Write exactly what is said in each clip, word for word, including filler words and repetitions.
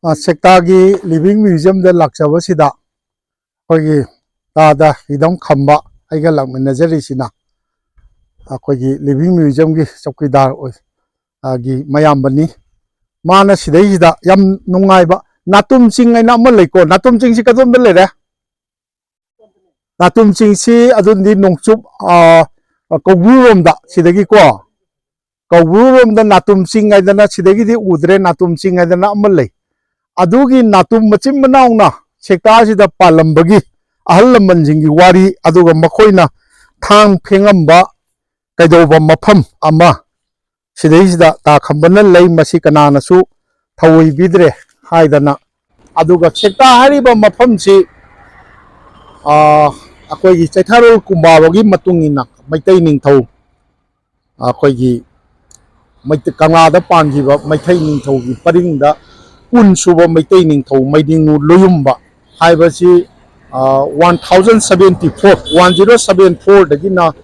ꯑ, ꯁꯦꯛꯇꯥꯒꯤ ꯂꯤꯚꯤꯡ ꯃ꯭ꯌꯨꯖꯤꯌꯝꯗ ꯂꯥꯛꯆꯕꯁꯤꯗ ꯑꯩꯈꯣꯏꯒꯤ ꯇꯥꯗ ꯍꯤꯗꯝ ꯈꯝꯕ ꯑꯩꯒ ꯂꯥꯛꯃꯤꯟꯅꯖꯔꯤꯁꯤꯅ ꯑꯩꯈꯣꯏꯒꯤ ꯂꯤꯚꯤꯡ ꯃ꯭ꯌꯨꯖꯤꯌꯝꯒꯤ ꯆꯧꯀꯤꯗꯥꯔ ꯑꯣꯏ-, ꯑ, ꯒꯤ ꯃꯌꯥꯝꯕꯅꯤ꯫ ꯃꯥꯅ ꯁꯤꯗꯩꯁꯤꯗ ꯌꯥꯝ ꯅꯨꯡꯉꯥꯏꯕ ꯅꯥꯇꯨꯝ ꯆꯤꯡ ꯍꯥꯏꯅ ꯑꯃ ꯂꯩꯀꯣ, ꯅꯥꯇꯨꯝ ꯆꯤꯡꯁꯤ ꯀꯗꯣꯝꯗ ꯂꯩꯔꯦ? ꯅꯥꯇꯨꯝ ꯆꯤꯡꯁꯤ ꯑꯗꯨꯗꯤ ꯅꯣꯡꯆꯨꯞ, ꯑ, ꯀꯧꯕ꯭ꯔꯨꯔꯣꯝꯗ, ꯁꯤꯗꯒꯤꯀꯣ, ꯀꯧꯕ꯭ꯔꯨꯔꯣꯝꯗ ꯅꯥꯇꯨꯝ ꯆꯤꯡ ꯍꯥꯏꯗꯅ ꯁꯤꯗꯒꯤꯗꯤ ꯎꯗ꯭ꯔꯦ, ꯅꯥꯇꯨꯝ ꯆꯤꯡ ꯍꯥꯏꯗꯅ ꯑꯃ ꯂꯩ꯫ ꯑꯗꯨꯒꯤ ꯅꯥꯇꯨꯝ ꯃꯆꯤꯟ ꯃꯅꯥꯎꯅ ꯁꯦꯛꯇꯥꯁꯤꯗ ꯄꯥꯜꯂꯝꯕꯒꯤ ꯑꯍꯜ ꯂꯃꯟꯁꯤꯡꯒꯤ ꯋꯥꯔꯤ, ꯑꯗꯨꯒ ꯃꯈꯣꯏꯅ ꯊꯥꯡ ꯐꯦꯡꯉꯝꯕ ꯀꯩꯗꯧꯕ ꯃꯐꯝ ꯑꯃ ꯁꯤꯗꯩꯁꯤꯗ ꯇꯥ ꯈꯝꯕꯅ ꯂꯩ, ꯃꯁꯤ ꯀꯅꯥꯅꯁꯨ ꯊꯧꯑꯣꯏꯕꯤꯗ꯭ꯔꯦ ꯍꯥꯏꯗꯅ꯫ ꯑꯗꯨꯒ ꯁꯦꯛꯇꯥ ꯍꯥꯏꯔꯤꯕ ꯃꯐꯝꯁꯤ, ꯑꯥ, ꯑꯩꯈꯣꯏꯒꯤ ꯆꯩꯊꯥꯔꯣꯜ ꯀꯨꯝꯕꯥꯕꯒꯤ ꯃꯇꯨꯡ ꯏꯟꯅ ꯃꯩꯇꯩ ꯅꯤꯡꯊꯧ, ꯑꯩꯈꯣꯏꯒꯤ ꯃꯩꯇꯩ, ꯀꯪꯂꯥꯗ ꯄꯥꯟꯈꯤꯕ ꯃꯩꯇꯩ ꯅꯤꯡꯊꯧꯒꯤ ꯄꯔꯤꯡꯗ ꯀꯨꯟ ꯁꯨꯕ ꯃꯩꯇꯩ ꯅꯤꯡꯊꯧ ꯃꯩꯗꯤꯡꯉꯨ ꯂꯣꯌꯨꯝꯕ ꯍꯥꯏꯕꯁꯤ, ꯑꯥ, one thousand seventy four, one zero seven four ꯗꯒꯤꯅ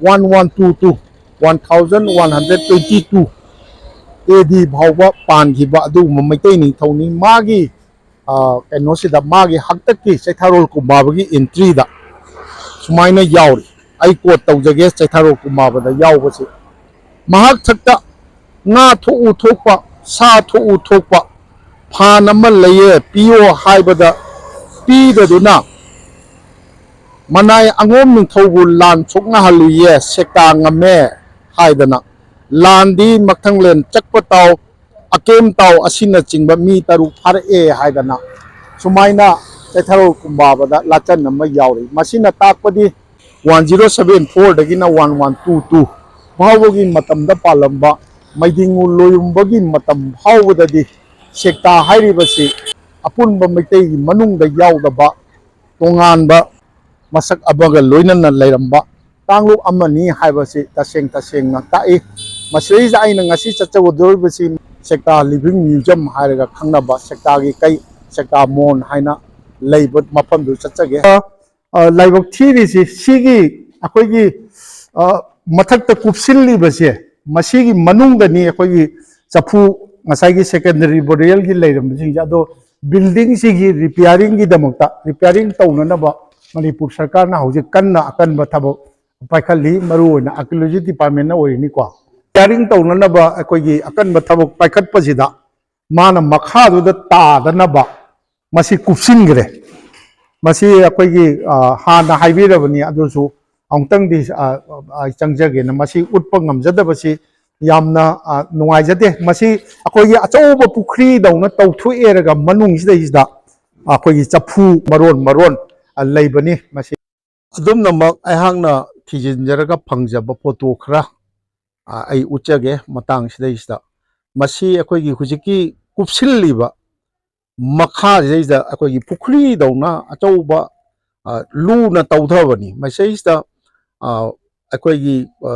one one two two, one thousand one hundred twenty two A D ꯐꯥꯎꯕ ꯄꯥꯟꯈꯤꯕ ꯑꯗꯨꯒꯨꯝꯕ ꯃꯩꯇꯩ ꯅꯤꯡꯊꯧꯅꯤ꯫ ꯃꯥꯒꯤ, ꯑꯥ, ꯀꯩꯅꯣꯁꯤꯗ, ꯃꯥꯒꯤ ꯍꯥꯛꯇꯛꯀꯤ ꯆꯩꯊꯥꯔꯣꯜ ꯀꯨꯝꯕꯥꯕꯒꯤ entry ꯗ ꯁꯨꯃꯥꯏꯅ ꯌꯥꯎꯔꯤ꯫ ꯑꯩ quote ꯇꯧꯖꯒꯦ, ꯆꯩꯊꯥꯔꯣꯜ ꯀꯨꯝꯕꯥꯕꯗ ꯌꯥꯎꯕꯁꯤ꯫ ꯃꯍꯥꯛ ꯊꯛꯇ ꯉꯥ ꯊꯣꯛꯎ ꯊꯣꯛꯄ, ꯁꯥ ꯊꯣꯛꯎ ꯊꯣꯛꯄ, ꯐꯥꯟ ꯑꯃ ꯂꯩꯌꯦ, ꯄꯤꯌꯣ ꯍꯥꯏꯕꯗ ꯄꯤꯗꯗꯨꯅ, ꯃꯅꯥꯏ ꯑꯉꯣꯝ ꯅꯤꯡꯊꯧꯕꯨ ꯂꯥꯟ ꯁꯣꯛꯅꯍꯜꯂꯨꯏꯌꯦ, ꯁꯦꯛꯇꯥ ꯉꯝꯃꯦ ꯍꯥꯏꯗꯅ, ꯂꯥꯟꯗꯤ ꯃꯊꯪꯂꯦꯟ ꯆꯠꯄ ꯇꯥꯎ, ꯑꯀꯦꯝ ꯇꯥꯎ ꯑꯁꯤꯅꯆꯤꯡꯕ ꯃꯤ ꯇꯔꯨꯛ ꯐꯥꯔꯛꯑꯦ ꯍꯥꯏꯗꯅ, ꯁꯨꯃꯥꯏꯅ ꯆꯩꯊꯥꯔꯣꯜ ꯀꯨꯝꯕꯥꯕꯗ ꯂꯥꯆꯟ ꯑꯃ ꯌꯥꯎꯔꯤ꯫ ꯃꯁꯤꯅ ꯇꯥꯛꯄꯗꯤ one zero seven four ꯗꯒꯤꯅ one one two two ꯐꯥꯎꯕꯒꯤ ꯃꯇꯝꯗ ꯄꯥꯜꯂꯝꯕ ꯃꯩꯗꯤꯡꯉꯨ ꯂꯣꯌꯨꯝꯕꯒꯤ ꯃꯇꯝ ꯐꯥꯎꯕꯗꯗꯤ ꯁꯦꯛꯇꯥ ꯍꯥꯏꯔꯤꯕꯁꯤ ꯑꯄꯨꯟꯕ ꯃꯩꯇꯩꯒꯤ ꯃꯅꯨꯡꯗ ꯌꯥꯎꯗꯕ ꯇꯣꯉꯥꯟꯕ ꯃꯁꯛ ꯑꯃꯒ ꯂꯣꯏꯅꯅ ꯂꯩꯔꯝꯕ ꯀꯥꯡꯂꯨꯞ ꯑꯃꯅꯤ ꯍꯥꯏꯕꯁꯤ ꯇꯁꯦꯡ ꯇꯁꯦꯡꯅ ꯇꯥꯛꯏ꯫ ꯃꯁꯤꯗꯩꯁꯤꯗ ꯑꯩꯅ ꯉꯁꯤ ꯆꯠꯆꯒꯗꯧꯔꯤꯕꯁꯤ ꯁꯦꯛꯇꯥ ꯂꯤꯚꯤꯡ ꯃ꯭ꯌꯨꯖꯤꯌꯝ ꯍꯥꯏꯔꯒ ꯈꯪꯅꯕ ꯁꯦꯛꯇꯥꯒꯤ ꯀꯩ, ꯁꯦꯛꯇꯥ ꯃꯣꯟ ꯍꯥꯏꯅ ꯂꯩꯕ ꯃꯐꯝꯗꯨ ꯆꯠꯆꯒꯦ꯫ ꯑ, ꯑ, ꯂꯥꯏꯕꯛ ꯊꯤꯔꯤꯁꯤ ꯁꯤꯒꯤ ꯑꯩꯈꯣꯏꯒꯤ, ꯑ, ꯃꯊꯛꯇ ꯀꯨꯞꯁꯤꯜꯂꯤꯕꯁꯦ, ꯃꯁꯤꯒꯤ ꯃꯅꯨꯡꯗꯅꯤ ꯑꯩꯈꯣꯏꯒꯤ ꯆꯐꯨ ꯉꯁꯥꯏꯒꯤ ꯁꯦꯀꯦꯟꯗꯔꯤ ꯕꯣꯔꯤꯌꯦꯜꯒꯤ ꯂꯩꯔꯝꯕꯁꯤꯡꯁꯦ, ꯑꯗꯣ ꯕꯤꯜꯗꯤꯡꯁꯤꯒꯤ ꯔꯤꯄꯤꯌꯥꯔꯤꯡꯒꯤꯗꯃꯛꯇ, ꯔꯤꯄꯤꯌꯥꯔꯤꯡ ꯇꯧꯅꯅꯕ ꯃꯅꯤꯄꯨꯔ ꯁꯔꯀꯥꯔꯅ ꯍꯧꯖꯤꯛ ꯀꯟꯅ ꯑꯀꯟꯕ ꯊꯕꯛ ꯄꯥꯏꯈꯠꯂꯤ꯫ ꯃꯔꯨꯑꯣꯏꯅ ꯑꯥꯔꯀꯤꯑꯣꯂꯣꯖꯤ ꯗꯤꯄꯥꯔꯠꯃꯦꯟꯅ ꯑꯣꯏꯔꯤꯅꯤꯀꯣ꯫ ꯔꯤꯄꯤꯌꯥꯔꯤꯡ ꯇꯧꯅꯅꯕ ꯑꯩꯈꯣꯏꯒꯤ ꯑꯀꯟꯕ ꯊꯕꯛ ꯄꯥꯏꯈꯠꯄꯁꯤꯗ ꯃꯥꯅ ꯃꯈꯥꯗꯨꯗ ꯇꯥꯗꯅꯕ ꯃꯁꯤ ꯀꯨꯞꯁꯤꯟꯈ꯭ꯔꯦ꯫ ꯃꯁꯤ ꯑꯩꯈꯣꯏꯒꯤ, ꯑ, ꯍꯥꯟꯅ ꯍꯥꯏꯕꯤꯔꯕꯅꯤ, ꯑꯗꯨꯁꯨ ꯑꯃꯨꯛꯇꯪꯗꯤ, ꯑ, ꯑ, ꯑꯩ ꯆꯪꯖꯒꯦꯅ꯫ ꯃꯁꯤ ꯎꯠꯄ ꯉꯝꯖꯗꯕꯁꯤ ꯌꯥꯝꯅ, ꯑ, ꯅꯨꯡꯉꯥꯏꯖꯗꯦ꯫ ꯃꯁꯤ ꯑꯩꯈꯣꯏꯒꯤ ꯑꯆꯧꯕ ꯄꯨꯈ꯭ꯔꯤꯗꯧꯅ ꯇꯧꯊꯣꯛꯑꯦꯔꯒ ꯃꯅꯨꯡꯁꯤꯗꯩꯁꯤꯗ ꯑꯩꯈꯣꯏꯒꯤ ꯆꯐꯨ ꯃꯔꯣꯟ ꯃꯔꯣꯟ, ꯑ, ꯂꯩꯕꯅꯤ꯫ ꯃꯁꯤ ꯑꯗꯨꯝꯅꯃꯛ ꯑꯩꯍꯥꯛꯅ ꯊꯤꯖꯤꯟꯖꯔꯒ ꯐꯪꯖꯕ ꯐꯣꯇꯣ ꯈꯔ, ꯑ, ꯑꯩ ꯎꯠꯆꯒꯦ ꯃꯇꯥꯡꯁꯤꯗꯩꯁꯤꯗ꯫ ꯃꯁꯤ ꯑꯩꯈꯣꯏꯒꯤ ꯍꯧꯖꯤꯛꯀꯤ ꯀꯨꯞꯁꯤꯜꯂꯤꯕ ꯃꯈꯥꯁꯤꯗꯩꯁꯤꯗ ꯑꯩꯈꯣꯏꯒꯤ ꯄꯨꯈ꯭ꯔꯤꯗꯧꯅ ꯑꯆꯧꯕ, ꯑ, ꯂꯨꯅ ꯇꯧꯊꯕꯅꯤ꯫ ꯃꯁꯤꯗꯩꯁꯤꯗ, ꯑ, ꯑꯩꯈꯣꯏꯒꯤ, ꯑ,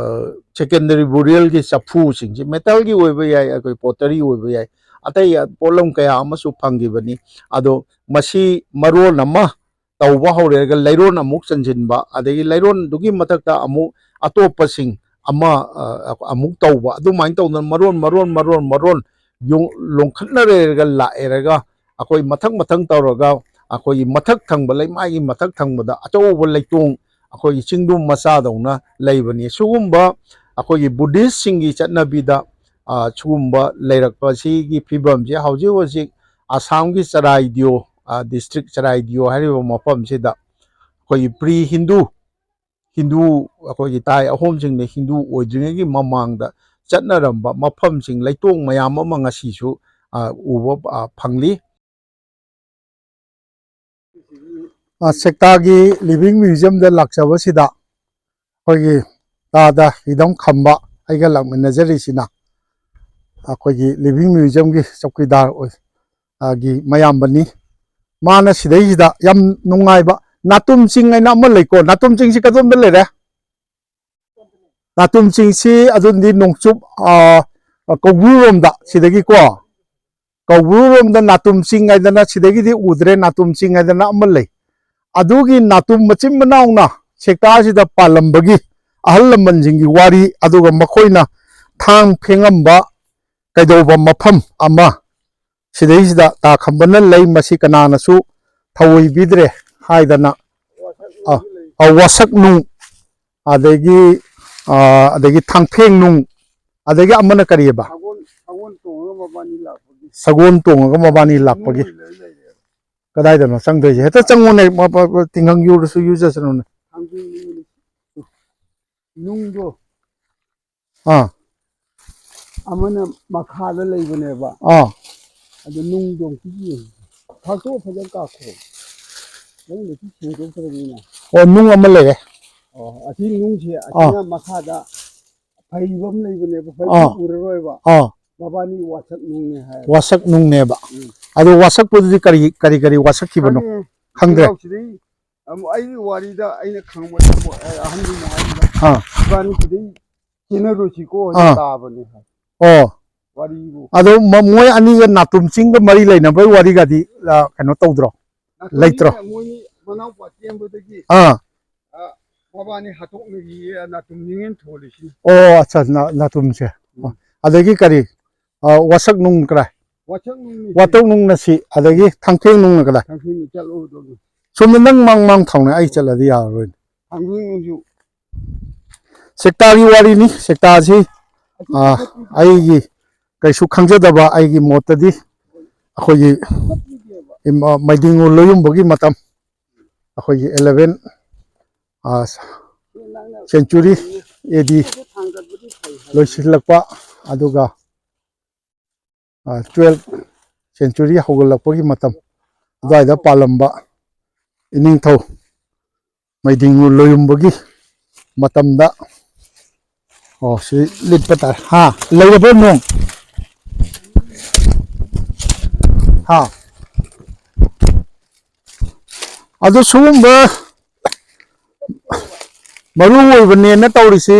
ꯁꯦꯀꯦꯟꯗꯔꯤ ꯕꯣꯔꯤꯌꯦꯜꯒꯤ ꯆꯐꯨꯁꯤꯡꯁꯤ ꯃꯦꯇꯜꯒꯤ ꯑꯣꯏꯕ ꯌꯥꯏ, ꯑꯩꯈꯣꯏ ꯄꯣꯇꯔꯤ ꯑꯣꯏꯕ ꯌꯥꯏ, ꯑꯇꯩ ꯄꯣꯠꯂꯝ ꯀꯌꯥ ꯑꯃꯁꯨ ꯐꯪꯈꯤꯕꯅꯤ꯫ ꯑꯗꯣ ꯃꯁꯤ ꯃꯔꯣꯟ ꯑꯃ ꯇꯧꯕ ꯍꯧꯔꯦꯒ ꯂꯩꯔꯣꯟ ꯑꯃꯨꯛ ꯆꯟꯁꯤꯟꯕ, ꯑꯗꯒꯤ ꯂꯩꯔꯣꯟꯗꯨꯒꯤ ꯃꯊꯛꯇ ꯑꯃꯨꯛ ꯑꯇꯣꯞꯄꯁꯤꯡ ꯑꯃ, ꯑ, ꯑꯃꯨꯛ ꯇꯧꯕ, ꯑꯗꯨꯃꯥꯏꯅ ꯇꯧꯗꯅ ꯃꯔꯣꯟ, ꯃꯔꯣꯟ, ꯃꯔꯣꯟ, ꯃꯔꯣꯟ ꯌꯣ-, ꯂꯣꯡꯈꯠꯅꯔꯦꯔꯒ ꯂꯥꯛꯑꯦꯔꯒ ꯑꯩꯈꯣꯏ ꯃꯊꯪ ꯃꯊꯪ ꯇꯧꯔꯒ ꯑꯩꯈꯣꯏꯒꯤ ꯃꯊꯛ ꯊꯪꯕ, ꯂꯩꯃꯥꯏꯒꯤ ꯃꯊꯛ ꯊꯪꯕꯗ ꯑꯆꯧꯕ ꯂꯩꯇꯣꯡ, ꯑꯩꯈꯣꯏꯒꯤ ꯆꯤꯡꯗꯨꯝ ꯃꯆꯥꯗꯧꯅ ꯂꯩꯕꯅꯤ꯫ ꯁꯤꯒꯨꯝꯕ ꯑꯩꯈꯣꯏꯒꯤ ꯕꯨꯙꯤꯁꯁꯤꯡꯒꯤ ꯆꯠꯅꯕꯤꯗ, ꯑ, ꯁꯤꯒꯨꯝꯕ ꯂꯩꯔꯛꯄ ꯑꯁꯤꯒꯤ ꯐꯤꯕꯝꯁꯦ ꯍꯧꯖꯤꯛ ꯍꯧꯖꯤꯛ ꯑꯁꯥꯝꯒꯤ ꯆꯔꯥꯏꯗꯤꯑꯣ, ꯑ, ꯗꯤꯁꯇ꯭ꯔꯤꯛ ꯆꯔꯥꯏꯗꯤꯑꯣ ꯍꯥꯏꯔꯤꯕ ꯃꯐꯝꯁꯤꯗ ꯑꯩꯈꯣꯏꯒꯤ ꯄ꯭ꯔꯤ ꯍꯤꯟꯗꯨ, ꯍꯤꯟꯗꯨ ꯑꯩꯈꯣꯏꯒꯤ ꯇꯥꯏ ꯑꯍꯣꯝꯁꯤꯡꯅ ꯍꯤꯟꯗꯨ ꯑꯣꯏꯗ꯭ꯔꯤꯉꯩꯒꯤ ꯃꯃꯥꯡꯗ ꯆꯠꯅꯔꯝꯕ ꯃꯐꯝꯁꯤꯡ, ꯂꯩꯇꯣꯡ ꯃꯌꯥꯝ ꯑꯃ ꯉꯁꯤꯁꯨ, ꯑ, ꯎꯕ, ꯑ, ꯐꯪꯂꯤ꯫ ꯑ, ꯁꯦꯛꯇꯥꯒꯤ ꯂꯤꯚꯤꯡ ꯃ꯭ꯌꯨꯖꯤꯌꯝꯗ ꯂꯥꯛꯆꯕꯁꯤꯗ ꯑꯩꯈꯣꯏꯒꯤ ꯇꯥꯗ ꯍꯤꯗꯝ ꯈꯝꯕ ꯑꯩꯒ ꯂꯥꯛꯃꯤꯟꯅꯖꯔꯤꯁꯤꯅ ꯑꯩꯈꯣꯏꯒꯤ ꯂꯤꯚꯤꯡ ꯃ꯭ꯌꯨꯖꯤꯌꯝꯒꯤ ꯆꯧꯀꯤꯗꯥꯔ ꯑꯣꯏ-, ꯑ, ꯒꯤ ꯃꯌꯥꯝꯕꯅꯤ꯫ ꯃꯥꯅ ꯁꯤꯗꯩꯁꯤꯗ ꯌꯥꯝ ꯅꯨꯡꯉꯥꯏꯕ ꯅꯥꯇꯨꯝ ꯆꯤꯡ ꯍꯥꯏꯅ ꯑꯃ ꯂꯩꯀꯣ꯫ ꯅꯥꯇꯨꯝ ꯆꯤꯡꯁꯤ ꯀꯗꯣꯝꯗ ꯂꯩꯔꯦ? ꯅꯥꯇꯨꯝ ꯆꯤꯡꯁꯤ ꯑꯗꯨꯗꯤ ꯅꯣꯡꯆꯨꯞ, ꯑ, ꯀꯧꯕ꯭ꯔꯨꯔꯣꯝꯗ, ꯁꯤꯗꯒꯤꯀꯣ, ꯀꯧꯕ꯭ꯔꯨꯔꯣꯝꯗ ꯅꯥꯇꯨꯝ ꯆꯤꯡ ꯍꯥꯏꯗꯅ ꯁꯤꯗꯒꯤꯗꯤ ꯎꯗ꯭ꯔꯦ, ꯅꯥꯇꯨꯝ ꯆꯤꯡ ꯍꯥꯏꯗꯅ ꯑꯃ ꯂꯩ꯫ ꯑꯗꯨꯒꯤ ꯅꯥꯇꯨꯝ ꯃꯆꯤꯟ ꯃꯅꯥꯎꯅ ꯁꯦꯛꯇꯥꯁꯤꯗ ꯄꯥꯜꯂꯝꯕꯒꯤ ꯑꯍꯜ ꯂꯃꯟꯁꯤꯡꯒꯤ ꯋꯥꯔꯤ, ꯑꯗꯨꯒ ꯃꯈꯣꯏꯅ ꯊꯥꯡ ꯐꯦꯡꯉꯝꯕ, ꯀꯩꯗꯧꯕ ꯃꯐꯝ ꯑꯃ ꯁꯤꯗꯩꯁꯤꯗ ꯇꯥ ꯈꯝꯕꯅ ꯂꯩ, ꯃꯁꯤ ꯀꯅꯥꯅꯁꯨ ꯊꯧꯑꯣꯏꯕꯤꯗ꯭ꯔꯦ ꯍꯥꯏꯗꯅ, ꯑ, ꯑ, ꯋꯥꯁꯛ ꯅꯨꯡ, ꯑꯗꯒꯤ, ꯑ, ꯑꯗꯒꯤ ꯊꯥꯡꯐꯦꯡ ꯅꯨꯡ, ꯑꯗꯒꯤ ꯑꯃꯅ ꯀꯔꯤꯑꯕ? ꯁꯒꯣꯜ, ꯁꯒꯣꯜ ꯇꯣꯡꯉꯒ ꯃꯕꯥꯅꯤ ꯂꯥꯛꯄꯒꯤ꯫ ꯁꯒꯣꯜ ꯇꯣꯡꯉꯒ ꯃꯕꯥꯅꯤ ꯂꯥꯛꯄꯒꯤ꯫ ꯅꯨꯡ ꯑꯣꯏꯅ ꯂꯩꯔꯦ꯫ ꯀꯗꯥꯏꯗꯅꯣ ꯆꯪꯗꯣꯏꯁꯦ? ꯍꯦꯛꯇ ꯆꯪꯉꯨꯅꯦ, ꯃ-, ꯃ-, ꯃ-, ꯇꯤꯡꯈꯪ ꯌꯨꯔꯁꯨ ꯌꯨꯖꯁꯅꯨꯅꯦ꯫ ꯊꯥꯡꯖꯤꯡ ꯅꯨꯡ-, ꯅꯨꯡꯗꯣ ꯑꯥ꯫ ꯑꯃꯅ ꯃꯈꯥꯗ ꯂꯩꯕꯅꯦꯕ꯫ ꯑꯥ꯫ ꯑꯗꯨ ꯅꯨꯡꯗꯣ ꯑꯝꯇ ꯌꯦꯡꯉꯨ꯫ ꯐꯥꯛꯇꯣꯛꯑ ꯐꯖꯅ ꯀꯥꯞꯈꯣ꯫ ꯅꯪꯅ ꯁꯤ ꯁꯦꯡꯗꯣꯛꯇ꯭ꯔꯕꯅꯤꯅ꯫ ꯑꯣ, ꯅꯨꯡ ꯑꯃ ꯂꯩꯔꯦ꯫ ꯑꯣ, ꯑꯁꯤ ꯅꯨꯡꯁꯦ, ꯑꯥ꯫ ꯑꯁꯤꯅ ꯃꯈꯥꯗ ꯐꯩꯕ ꯑꯃ ꯂꯩꯕꯅꯦꯕ, ꯐꯩꯕ ꯑꯥ꯫ ꯎꯔꯔꯣꯏꯕ꯫ ꯑꯥ꯫ ꯃꯕꯥꯅꯤ ꯋꯥꯁꯛ ꯅꯨꯡꯅꯦ ꯍꯥꯏ꯫ ꯋꯥꯁꯛ ꯅꯨꯡꯅꯦꯕ꯫ ꯎꯝ꯫ ꯑꯗꯣ ꯋꯥꯁꯛꯄꯗꯨꯗꯤ ꯀꯔꯤ, ꯀꯔꯤ, ꯀꯔꯤ ꯋꯥꯁꯛꯈꯤꯕꯅꯣ? ꯈꯪꯉꯦ꯫ ꯈꯪꯗ꯭ꯔꯦ꯫ ꯏꯆꯤꯜ ꯏꯅꯥꯎꯁꯤꯗꯩ ꯑꯃꯨꯛ ꯑꯩꯒꯤ ꯋꯥꯔꯤꯗ ꯑꯩꯅ ꯈꯪꯕꯗ ꯑꯃꯨꯛ, ꯑꯦ, ꯑꯍꯟꯗꯨꯅ ꯍꯥꯏꯕꯗ, ꯑꯥ꯫ ꯏꯕꯥꯅꯤ ꯁꯤꯗꯩ ꯆꯦꯟꯅꯔꯨꯁꯤꯀꯣ ꯍꯥꯏꯅ ꯑꯥ꯫ ꯇꯥꯕꯅꯦ ꯍꯥꯏ꯫ ꯑꯣ꯫ ꯋꯥꯔꯤꯕꯨ꯫ ꯑꯗꯣ ꯃ-, ꯃꯣꯏ ꯑꯅꯤꯒ ꯅꯥꯇꯨꯝ ꯆꯤꯡꯒ ꯃꯔꯤ ꯂꯩꯅꯕꯒꯤ ꯋꯥꯔꯤꯒꯗꯤ, ꯑ, ꯀꯩꯅꯣ ꯇꯧꯗ꯭ꯔꯣ? ꯅꯥꯇꯨꯝ ꯂꯩꯇ꯭ꯔꯣ? ꯆꯤꯡꯒ ꯃꯣꯏꯅꯤ ꯃꯅꯥꯎꯄꯥ ꯆꯦꯟꯕꯗꯒꯤ, ꯑꯥ꯫ ꯑ, ꯃꯕꯥꯅꯤ ꯍꯥꯠꯇꯣꯛꯅꯈꯤꯌꯦ, ꯅꯥꯇꯨꯝ ꯅꯤꯡꯉꯦꯟ ꯊꯣꯜꯂꯤꯁꯤꯅꯤ꯫ ꯑꯣ, ꯑꯠꯆꯥ, ꯅ-, ꯅꯥꯇꯨꯝꯁꯦ꯫ ꯎꯝ꯫ ꯑꯗꯒꯤ ꯀꯔꯤ? ꯑ, ꯋꯥꯁꯛ ꯅꯨꯡ ꯀꯗꯥꯏ? ꯋꯥꯁꯛ ꯅꯨꯡꯅꯤ꯫ ꯋꯥꯇꯣꯛ ꯅꯨꯡꯅ ꯁꯤ, ꯑꯗꯒꯤ ꯊꯥꯡꯐꯦꯡ ꯅꯨꯡꯅ ꯀꯗꯥꯏ? ꯊꯥꯡꯐꯦꯡ ꯅꯨꯡ ꯆꯠꯂꯨꯗꯧꯅꯤ꯫ ꯁꯣꯝꯗ ꯅꯪ ꯃꯥꯡ ꯃꯥꯡ ꯊꯧꯅꯦ, ꯑꯩ ꯆꯠꯂꯗꯤ ꯌꯥꯔꯔꯣꯏꯅꯦ꯫ ꯊꯥꯡꯐꯦꯡ ꯅꯨꯡꯁꯨ꯫ ꯁꯦꯛꯇꯥꯒꯤ ꯋꯥꯔꯤꯅꯤ, ꯁꯦꯛꯇꯥꯁꯤ, ꯑ, ꯑꯩꯒꯤ ꯀꯩꯁꯨ ꯈꯪꯖꯗꯕ ꯑꯩꯒꯤ ꯃꯣꯠꯇꯗꯤ ꯑꯩꯈꯣꯏꯒꯤ ꯏꯃ-, ꯃꯩꯗꯤꯡꯉꯨ ꯂꯣꯌꯨꯝꯕꯒꯤ ꯃꯇꯝ, ꯑꯩꯈꯣꯏꯒꯤ eleven, ꯑ, century A D ꯂꯣꯏꯁꯤꯜꯂꯛꯄ, ꯑꯗꯨꯒ, ꯑ, twelve century ꯍꯧꯒꯠꯂꯛꯄꯒꯤ ꯃꯇꯝ ꯑꯗꯨꯋꯥꯏꯗ ꯄꯥꯜꯂꯝꯕ ꯏꯅꯤꯡꯊꯧ ꯃꯩꯗꯤꯡꯉꯨ ꯂꯣꯌꯨꯝꯕꯒꯤ ꯃꯇꯝꯗ, ꯑꯣ, ꯁꯤ ꯂꯤꯠꯄ ꯇꯥꯔꯦ꯫ ꯍꯥ, ꯂꯩꯔꯕ꯭ꯔꯣ ꯅꯣꯡ? ꯍꯥ? ꯑꯗꯨ ꯁꯤꯒꯨꯝꯕ ꯃꯔꯨ ꯑꯣꯏꯕꯅꯦꯅ ꯇꯧꯔꯤꯁꯤ,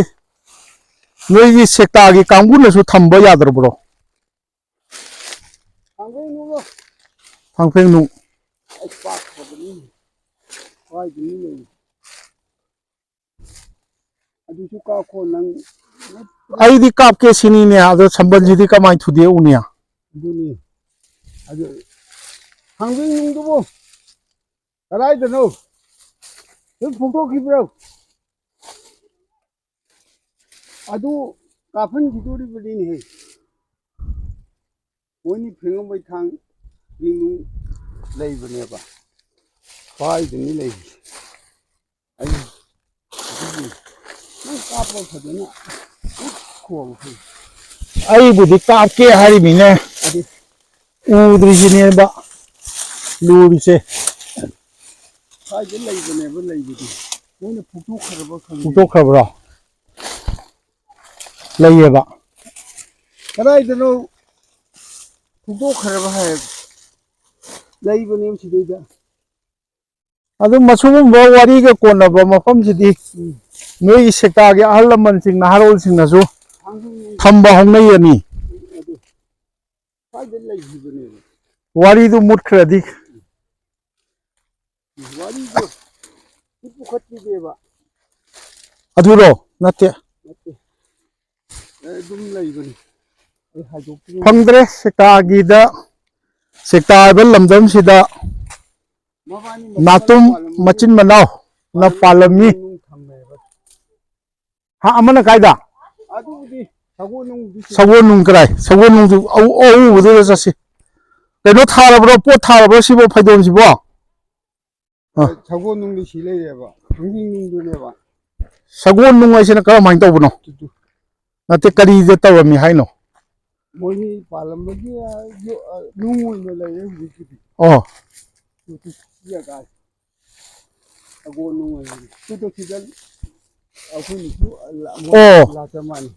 ꯅꯣꯏꯒꯤ ꯁꯦꯛꯇꯥꯒꯤ ꯀꯥꯡꯕꯨꯅꯁꯨ ꯊꯝꯕ ꯌꯥꯗ꯭ꯔꯕ꯭ꯔꯣ? ꯊꯥꯡꯐꯦꯡ ꯅꯨꯡ꯫ ꯑꯩ ꯄꯥꯛꯈ꯭ꯔꯕꯅꯤ꯫ ꯀꯥꯏꯗꯅꯤ ꯂꯩ? ꯑꯗꯨꯁꯨ ꯀꯥꯞꯈꯣ ꯅꯪ꯫ ꯑꯩꯗꯤ ꯀꯥꯞꯀꯦ ꯁꯤꯅꯤꯅꯦ, ꯑꯗꯣ ꯁꯝꯕꯜꯁꯤꯗꯤ ꯀꯃꯥꯏꯅ ꯊꯨꯗꯦꯛꯎꯅꯤ? ꯑꯗꯨꯅꯤ꯫ ꯑꯗꯨ ꯊꯥꯡꯖꯤꯡ ꯅꯨꯡꯗꯨꯕꯨ ꯀꯗꯥꯏꯗꯅꯣ? ꯂꯣꯏ ꯐꯨꯛꯇꯣꯛꯈꯤꯕ꯭ꯔꯣ? ꯑꯗꯨ ꯀꯥꯞꯍꯟꯈꯤꯗꯣꯔꯤꯕꯅꯤꯅꯦꯍꯦ꯫ ꯃꯣꯏꯅꯤ ꯐꯦꯡꯉꯝꯕꯩ ꯊꯥꯡ ꯅꯨꯡ ꯂꯩꯕꯅꯦꯕ꯫ ꯄꯥꯏꯗꯨꯅꯤ ꯂꯩꯔꯤꯁꯦ꯫ ꯑꯩ ꯑꯗꯨꯒꯤ ꯅꯪ ꯀꯥꯞꯄ ꯐꯖꯅ ꯈꯣꯡ ꯐꯩ꯫ ꯑꯩꯕꯨꯗꯤ ꯀꯥꯞꯀꯦ ꯍꯥꯏꯔꯤꯃꯤꯅꯦ꯫ ꯑꯗꯨ ꯎꯗ꯭ꯔꯤꯁꯤꯅꯦꯕ ꯂꯨꯔꯤꯁꯦ꯫ ꯁ꯭ꯋꯥꯏꯗ ꯂꯩꯕꯅꯦꯕ ꯂꯩꯕꯗꯤ꯫ ꯃꯣꯏꯅ ꯐꯨꯛꯇꯣꯛꯈ꯭ꯔꯕ ꯈꯪꯗꯦ꯫ ꯐꯨꯛꯇꯣꯛꯈ꯭ꯔꯕ꯭ꯔꯣ? ꯂꯩꯌꯦꯕ꯫ ꯀꯗꯥꯏꯗꯅꯣ ꯐꯨꯛꯇꯣꯛꯈ꯭ꯔꯕ ꯍꯥꯏꯌꯦꯕ꯫ ꯂꯩꯕꯅꯦꯕ ꯁꯤꯗꯩꯗ꯫ ꯑꯗꯨꯝ ꯃꯁꯤꯒꯨꯝꯕ ꯋꯥꯔꯤꯒ ꯀꯣꯟꯅꯕ ꯃꯐꯝꯁꯤꯗꯤ ꯎꯝ꯫ ꯅꯣꯏꯒꯤ ꯁꯦꯛꯇꯥꯒꯤ ꯑꯍꯜ ꯂꯃꯟꯁꯤꯡ, ꯅꯍꯥꯔꯣꯜꯁꯤꯡꯅꯁꯨ ꯊꯥꯡꯖꯤꯡ ꯊꯝꯕ ꯍꯧꯅꯩꯌꯦ ꯃꯤ꯫ ꯑꯗꯨ ꯁ꯭ꯋꯥꯏꯗ ꯂꯩꯈꯤꯕꯅꯦꯕ꯫ ꯋꯥꯔꯤꯗꯨ ꯃꯨꯠꯈ꯭ꯔꯗꯤ꯫ ꯋꯥꯔꯤꯗꯣ ꯁꯤ ꯄꯨꯈꯠꯈꯤꯗꯦꯕ꯫ ꯑꯗꯨꯔꯣ? ꯅꯠꯇꯦ꯫ ꯅꯠꯇꯦ꯫ ꯑꯦ, ꯑꯗꯨꯝ ꯂꯩꯕꯅꯤ꯫ ꯑꯩ ꯍꯥꯏꯗꯣꯛꯇ꯭ꯔꯤ꯫ ꯐꯪꯗ꯭ꯔꯦ ꯁꯦꯛꯇꯥꯒꯤꯗ, ꯁꯦꯛꯇꯥ ꯍꯥꯏꯕ ꯂꯝꯗꯝꯁꯤꯗ ꯃꯕꯥꯅꯤ ꯃꯆꯤꯟ ꯅꯥꯇꯨꯝ ꯃꯅꯥꯎ ꯄꯥꯜꯂꯝꯕꯒꯤ ꯃꯆꯤꯟ ꯃꯅꯥꯎꯅ ꯄꯥꯜꯂꯝꯃꯤ꯫ ꯅꯨꯡ ꯊꯝꯃꯦꯕ꯫ ꯍꯥ, ꯑꯃꯅ ꯀꯥꯏꯗ? ꯑꯗꯨꯕꯨꯗꯤ ꯁꯒꯣꯜ ꯅꯨꯡꯗꯤ ꯁꯤ ꯁꯒꯣꯜ ꯅꯨꯡ ꯀꯗꯥꯏ? ꯁꯒꯣꯜ ꯅꯨꯡꯗꯨ ꯑꯎ-, ꯑꯎꯕꯗꯨꯗ ꯆꯠꯁꯤ꯫ ꯀꯩꯅꯣ ꯊꯥꯔꯕ꯭ꯔꯣ? ꯄꯣꯠ ꯊꯥꯔꯕ꯭ꯔꯣ ꯁꯤꯕꯣ, ꯐꯩꯗꯣꯝꯁꯤꯕꯣ? ꯑ꯫ ꯁꯒꯣꯜ ꯅꯨꯡꯗꯤ ꯁꯤ ꯂꯩꯔꯦꯕ꯫ ꯊꯥꯡꯖꯤꯡ ꯅꯨꯡꯗꯨꯅꯦꯕ꯫ ꯁꯒꯣꯜ ꯅꯨꯡ ꯍꯥꯏꯁꯤꯅ ꯀꯔꯝꯍꯥꯏꯅ ꯇꯧꯕꯅꯣ? Two, two. ꯅꯠꯇꯦ, ꯀꯔꯤꯗ ꯇꯧꯔꯝꯃꯤ ꯍꯥꯏꯅꯣ? ꯃꯣꯏꯒꯤ ꯄꯥꯜꯂꯝꯕꯒꯤ, ꯑ, ꯌꯣ-, ꯑ, ꯅꯨꯡ ꯑꯣꯏꯅ ꯂꯩꯔꯦ ꯍꯧꯖꯤꯛꯀꯤꯗꯤ꯫ ꯑꯣ꯫ ꯇꯨ, ꯇꯨ, ꯁꯤ ꯑꯀꯥꯏ꯫ ꯁꯒꯣꯜ ꯅꯨꯡ ꯑꯣꯏꯅ꯫ ꯇꯨ, ꯇꯨ, ꯁꯤꯗ ꯑꯩꯈꯣꯏꯅꯁꯨ ꯂꯥ-, ꯑꯣ꯫ ꯂꯥꯛꯆ ꯃꯥꯟꯅꯤ꯫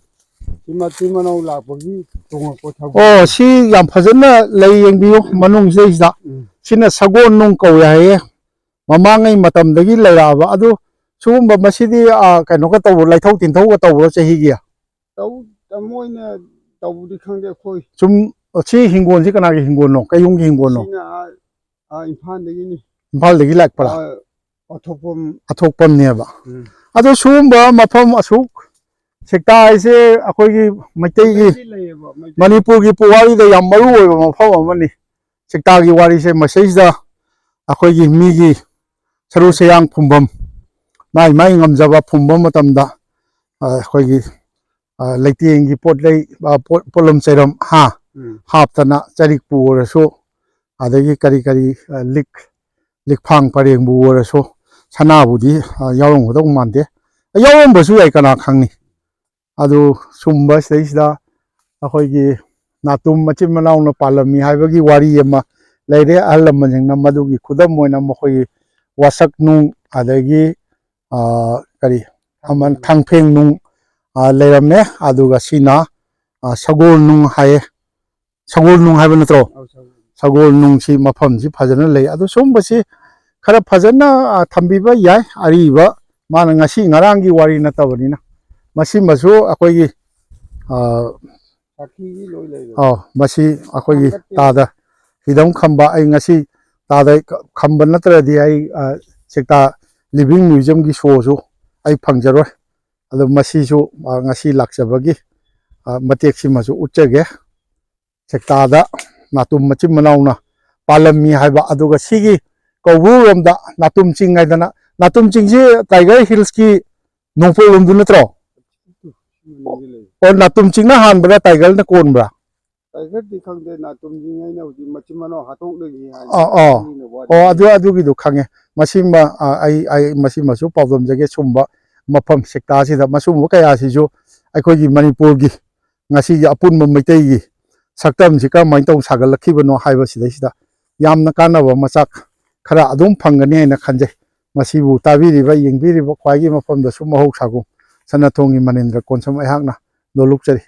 ꯁꯤ ꯃꯆꯤꯟ ꯃꯅꯥꯎ ꯂꯥꯛꯄꯒꯤ ꯇꯣꯡꯉꯛꯄ ꯁꯒꯣꯜ꯫ ꯑꯣ, ꯁꯤ ꯌꯥꯝ ꯐꯖꯅ ꯂꯩ ꯌꯦꯡꯕꯤꯌꯨ ꯃꯅꯨꯡꯁꯤꯗꯩꯁꯤꯗ꯫ ꯎꯝ꯫ ꯁꯤꯅ ꯁꯒꯣꯜ ꯅꯨꯡ ꯀꯧꯋꯦ ꯍꯥꯏꯌꯦ꯫ ꯃꯃꯥꯡꯉꯩ ꯃꯇꯝꯗꯒꯤ ꯂꯩꯔꯛꯑꯕ꯫ ꯑꯗꯨ ꯁꯤꯒꯨꯝꯕ ꯃꯁꯤꯗꯤ, ꯑ, ꯀꯩꯅꯣꯒ ꯇꯧꯕ꯭ꯔꯣ? ꯂꯩꯊꯧ ꯇꯤꯟꯊꯧꯒ ꯇꯧꯕ꯭ꯔꯣ ꯆꯍꯤꯒꯤ? ꯇꯧ-, ꯃꯣꯏꯅ ꯇꯧꯕꯗꯤ ꯈꯪꯗꯦ ꯑꯩꯈꯣꯏ꯫ ꯁꯨꯝ, ꯁꯤ ꯍꯤꯡꯒꯣꯜꯁꯤ ꯀꯅꯥꯒꯤ ꯍꯤꯡꯒꯣꯜꯅꯣ? ꯀꯩ ꯌꯨꯝꯒꯤ ꯍꯤꯡꯒꯣꯜꯅꯣ? ꯁꯤꯅ ꯑꯥ, ꯑꯥ, ꯏꯝꯐꯥꯜꯗꯒꯤꯅꯤ꯫ ꯏꯝꯐꯥꯜꯗꯒꯤ ꯂꯥꯛꯄ꯭ꯔꯥ? ꯑꯥ, ꯑꯊꯣꯛꯄꯝ꯫ ꯑꯊꯣꯛꯄꯝꯅꯦꯕ꯫ ꯎꯝ꯫ ꯑꯗꯣ ꯁꯤꯒꯨꯝꯕ ꯃꯐꯝ ꯑꯁꯨꯛ ꯁꯦꯛꯇꯥ ꯍꯥꯏꯁꯦ ꯑꯩꯈꯣꯏꯒꯤ ꯃꯩꯇꯩꯒꯤ, ꯃꯩꯇꯩ ꯂꯩꯌꯦꯕ, ꯃꯩꯇꯩ꯫ ꯃꯅꯤꯄꯨꯔꯒꯤ ꯄꯨꯋꯥꯔꯤꯗ ꯌꯥꯝ ꯃꯔꯨ ꯑꯣꯏꯕ ꯃꯐꯝ ꯑꯃꯅꯤ꯫ ꯁꯦꯛꯇꯥꯒꯤ ꯋꯥꯔꯤꯁꯦ ꯃꯁꯤꯗꯩꯁꯤꯗ ꯑꯩꯈꯣꯏꯒꯤ ꯃꯤꯒꯤ ꯁꯔꯨ ꯁꯌꯥꯡ ꯐꯨꯝꯐꯝ, ꯃꯥꯏ ꯃꯥꯏ ꯉꯝꯖꯕ ꯐꯨꯝꯕ ꯃꯇꯝꯗ, ꯑ, ꯑꯩꯈꯣꯏꯒꯤ, ꯑ, ꯂꯩꯇꯦꯡꯒꯤ ꯄꯣꯠ ꯂꯩ, ꯑ, ꯄꯣꯠ, ꯄꯣꯠꯂꯝ ꯆꯩꯔꯝ, ꯍꯥ, ꯎꯝ꯫ ꯍꯥꯞꯇꯅ ꯆꯔꯤꯛꯄꯨ ꯑꯣꯏꯔꯁꯨ, ꯑꯗꯒꯤ ꯀꯔꯤ ꯀꯔꯤ, ꯑ, ꯂꯤꯛ, ꯂꯤꯛꯐꯥꯡ ꯄꯔꯦꯡꯕꯨ ꯑꯣꯏꯔꯁꯨ, ꯁꯅꯥꯕꯨꯗꯤ, ꯑ, ꯌꯥꯎꯔꯝꯒꯗꯧ ꯃꯥꯟꯗꯦ꯫ ꯌꯥꯎꯔꯝꯕꯁꯨ ꯌꯥꯏ, ꯀꯅꯥ ꯈꯪꯅꯤ? ꯑꯗꯨ ꯁꯨꯝꯕ ꯁꯤꯗꯩꯁꯤꯗ ꯑꯩꯈꯣꯏꯒꯤ ꯅꯥꯇꯨꯝ ꯃꯆꯤꯟ ꯃꯅꯥꯎꯅ ꯄꯥꯜꯂꯝꯃꯤ ꯍꯥꯏꯕꯒꯤ ꯋꯥꯔꯤ ꯑꯃ ꯂꯩꯔꯦ꯫ ꯑꯍꯜ ꯂꯃꯟꯁꯤꯡꯅ ꯃꯗꯨꯒꯤ ꯈꯨꯗꯝ ꯑꯣꯏꯅ ꯃꯈꯣꯏꯒꯤ ꯋꯥꯁꯛ ꯅꯨꯡ, ꯑꯗꯒꯤ, ꯑ, ꯀꯔꯤ, ꯑꯃ, ꯊꯥꯡꯐꯦꯡ ꯅꯨꯡ, ꯑ, ꯂꯩꯔꯝꯃꯦ꯫ ꯑꯗꯨꯒ ꯁꯤꯅ, ꯑ, ꯁꯒꯣꯜ ꯅꯨꯡ ꯍꯥꯏꯌꯦ꯫ ꯁꯒꯣꯜ ꯅꯨꯡ ꯍꯥꯏꯕ ꯅꯠꯇ꯭ꯔꯣ? ꯑꯧ, ꯁꯒꯣꯜ꯫ ꯁꯒꯣꯜ ꯅꯨꯡꯁꯤ ꯃꯐꯝꯁꯤ ꯐꯖꯅ ꯂꯩ꯫ ꯑꯗꯨ ꯁꯨꯝꯕꯁꯤ ꯈꯔ ꯐꯖꯅ, ꯑ, ꯊꯝꯕꯤꯕ ꯌꯥꯏ꯫ ꯑꯔꯤꯕ, ꯃꯥꯅ ꯉꯁꯤ ꯉꯔꯥꯡꯒꯤ ꯋꯥꯔꯤ ꯅꯠꯇꯕꯅꯤꯅ꯫ ꯃꯁꯤꯃꯁꯨ ꯑꯩꯈꯣꯏꯒꯤ, ꯑ, ꯁꯥꯈꯤꯒꯤ ꯂꯣꯏ ꯂꯩꯔꯦ꯫ ꯑꯧ, ꯃꯁꯤ ꯑꯩꯈꯣꯏꯒꯤ ꯊꯥꯡꯒꯠꯇꯦ꯫ ꯇꯥꯗ ꯍꯤꯗꯝ ꯈꯝꯕ, ꯑꯩ ꯉꯁꯤ ꯇꯥꯗ ꯈꯝꯕ ꯅꯠꯇ꯭ꯔꯗꯤ ꯑꯩ, ꯑ, ꯁꯦꯛꯇꯥ ꯂꯤꯚꯤꯡ ꯃ꯭ꯌꯨꯖꯤꯌꯝꯒꯤ ꯁꯣꯁꯨ ꯑꯩ ꯐꯪꯖꯔꯣꯏ꯫ ꯑꯗꯣ ꯃꯁꯤꯁꯨ, ꯑ, ꯉꯁꯤ ꯂꯥꯛꯆꯕꯒꯤ, ꯑ, ꯃꯇꯦꯛꯁꯤꯃꯁꯨ ꯎꯠꯆꯒꯦ꯫ ꯁꯦꯛꯇꯥꯗ ꯅꯥꯇꯨꯝ ꯃꯆꯤꯟ ꯃꯅꯥꯎꯅ ꯄꯥꯜꯂꯝꯃꯤ ꯍꯥꯏꯕ꯫ ꯑꯗꯨꯒ ꯁꯤꯒꯤ ꯀꯧꯕ꯭ꯔꯨꯔꯣꯝꯗ ꯅꯥꯇꯨꯝ ꯆꯤꯡ ꯍꯥꯏꯗꯅ, ꯅꯥꯇꯨꯝ ꯆꯤꯡꯁꯤ ꯇꯥꯏꯒꯔ ꯍꯤꯜꯁꯀꯤ ꯅꯣꯡꯄꯣꯛꯂꯣꯝꯗꯨ ꯅꯠꯇ꯭ꯔꯣ? ꯃꯅꯤꯡꯗ ꯂꯩ꯫ ꯑꯣ, ꯅꯥꯇꯨꯝ ꯆꯤꯡꯅ ꯍꯥꯟꯕ꯭ꯔꯥ, ꯇꯥꯏꯒꯔꯅ ꯀꯣꯟꯕ꯭ꯔꯥ? ꯇꯥꯏꯒꯔꯗꯤ ꯈꯪꯗꯦ, ꯅꯥꯇꯨꯝ ꯆꯤꯡ ꯍꯥꯏꯅ ꯍꯧꯖꯤꯛ ꯃꯆꯤꯟ ꯃꯅꯥꯎ ꯍꯥꯠꯇꯣꯛꯅꯈꯤ ꯍꯥꯏꯅ ꯑꯥ, ꯑꯥ꯫ ꯃꯤꯅ ꯋꯥꯔꯤ ꯑꯣ, ꯑꯗꯨ, ꯑꯗꯨꯒꯤꯗꯣ ꯈꯪꯉꯦ꯫ ꯃꯁꯤꯃ, ꯑ, ꯑꯩ, ꯑꯩ ꯃꯁꯤꯃꯁꯨ ꯄꯥꯎꯗꯝꯖꯒꯦ꯫ ꯁꯨꯝꯕ ꯃꯐꯝ ꯁꯦꯛꯇꯥꯁꯤꯗ ꯃꯁꯤꯒꯨꯝꯕ ꯀꯌꯥꯁꯤꯁꯨ ꯑꯩꯈꯣꯏꯒꯤ ꯃꯅꯤꯄꯨꯔꯒꯤ ꯉꯁꯤꯒꯤ ꯑꯄꯨꯟꯕ ꯃꯩꯇꯩꯒꯤ ꯁꯛꯇꯝꯁꯤ ꯀꯔꯝꯍꯥꯏꯅ ꯇꯧꯅ ꯁꯥꯒꯠꯂꯛꯈꯤꯕꯅꯣ ꯍꯥꯏꯕꯁꯤꯗꯩꯁꯤꯗ ꯌꯥꯝꯅ ꯀꯥꯟꯅꯕ ꯃꯆꯥꯛ ꯈꯔ ꯑꯗꯨꯝ ꯐꯪꯒꯅꯤ ꯍꯥꯏꯅ ꯈꯟꯖꯩ꯫ ꯃꯁꯤꯕꯨ ꯇꯥꯕꯤꯔꯤꯕ, ꯌꯦꯡꯕꯤꯔꯤꯕ ꯈ꯭ꯋꯥꯏꯒꯤ ꯃꯐꯝꯗꯁꯨ ꯃꯍꯧꯁꯥꯒꯨꯝ ꯁꯅꯥꯊꯣꯡꯒꯤ ꯃꯅꯤꯟꯗ꯭ꯔ ꯀꯣꯟꯁꯝ ꯑꯩꯍꯥꯛꯅ ꯅꯣꯂꯨꯛꯆꯔꯤ꯫